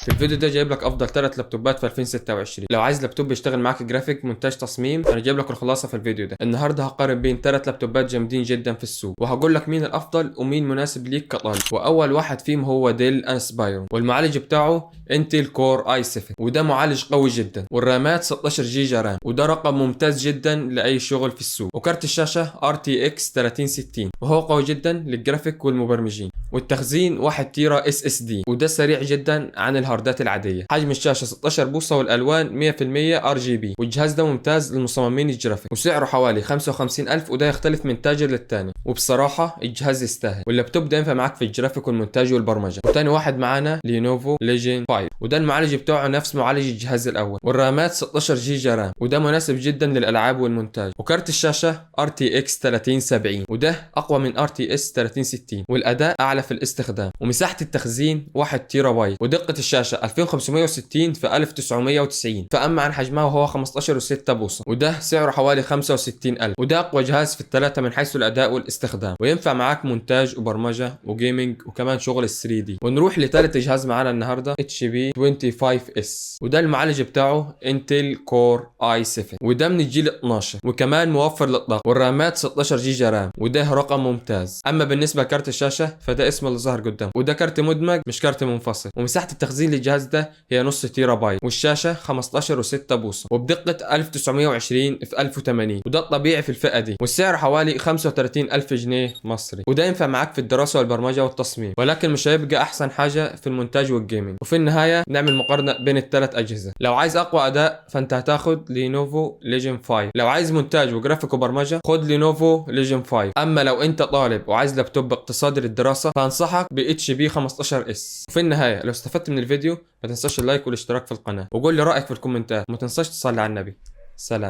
في الفيديو ده جايب لك افضل 3 لابتوبات في 2026. لو عايز لابتوب يشتغل معاك جرافيك، مونتاج، تصميم، انا جايب لك الخلاصة في الفيديو ده. النهارده هقارن بين 3 لابتوبات جامدين جدا في السوق، وهقول لك مين الافضل ومين مناسب ليك كطالب. واول واحد فيهم هو ديل انسبايرون، والمعالج بتاعه انتل كور اي 7، وده معالج قوي جدا، والرامات 16 جيجا RAM، وده رقم ممتاز جدا لاي شغل في السوق. وكارت الشاشة RTX 3060، وهو قوي جدا للجرافيك والمبرمجين. والتخزين 1 تيرا SSD، وده سريع جدا عن الهاردات العادية. حجم الشاشة 16 بوصه، والالوان 100% RGB، والجهاز ده ممتاز للمصممين الجرافيك، وسعره حوالي 55000، وده يختلف من تاجر للتاني. وبصراحة الجهاز يستاهل، واللابتوب ده ينفع معاك في الجرافيك والمونتاج والبرمجة. وتاني واحد معانا لينوفو ليجن 5، وده المعالج بتاعه نفس معالج الجهاز الاول، والرامات 16 جيجا RAM، وده مناسب جدا للالعاب والمونتاج. وكارت الشاشة RTX 3070، وده اقوى من RTX 3060، والاداء اعلى في الاستخدام. ومساحة التخزين 1 تيرا بايت، ودقة الشاشة 2560 في 1990. فاما عن حجمها وهو 15.6 بوصه، وده سعره حوالي 65000، وده اقوى جهاز في الثلاثة من حيث الاداء والاستخدام، وينفع معاك مونتاج وبرمجه و gaming وكمان شغل ال 3D. ونروح لثالث جهاز معانا النهارده، HP 25 S، وده المعالج بتاعه انتل كور اي 7، وده من الجيل 12، وكمان موفر للطاقه، والرامات 16 جيجا RAM، وده رقم ممتاز. اما بالنسبة لكارت الشاشة فده اسمه اللي ظهر قدام، وده كارت مدمج مش كارت منفصل. ومساحة التخزين للجهاز ده هي نص تيرا بايت، والشاشه 15 و6 بوصه، وبدقه 1920 في 1080، وده الطبيعي في الفئة دي. والسعر حوالي 35000 جنيه مصري، وده ينفع معاك في الدراسة والبرمجة والتصميم، ولكن مش هيبقى احسن حاجة في المونتاج وال gaming. وفي النهاية نعمل مقارنة بين الثلاث اجهزة. لو عايز اقوى اداء فانت هتاخد لينوفو ليجن 5. لو عايز مونتاج وجرافيك وبرمجه خد لينوفو ليجن 5. اما لو انت طالب وعايز لابتوب اقتصادي للدراسة فانصحك ب HP 15 S. وفي النهاية لو استفدت من الفيديو ما تنساش ال like والاشتراك في القناة، وقول لي رايك في الكومنتات، وما تنساش تصلي على النبي. سلام.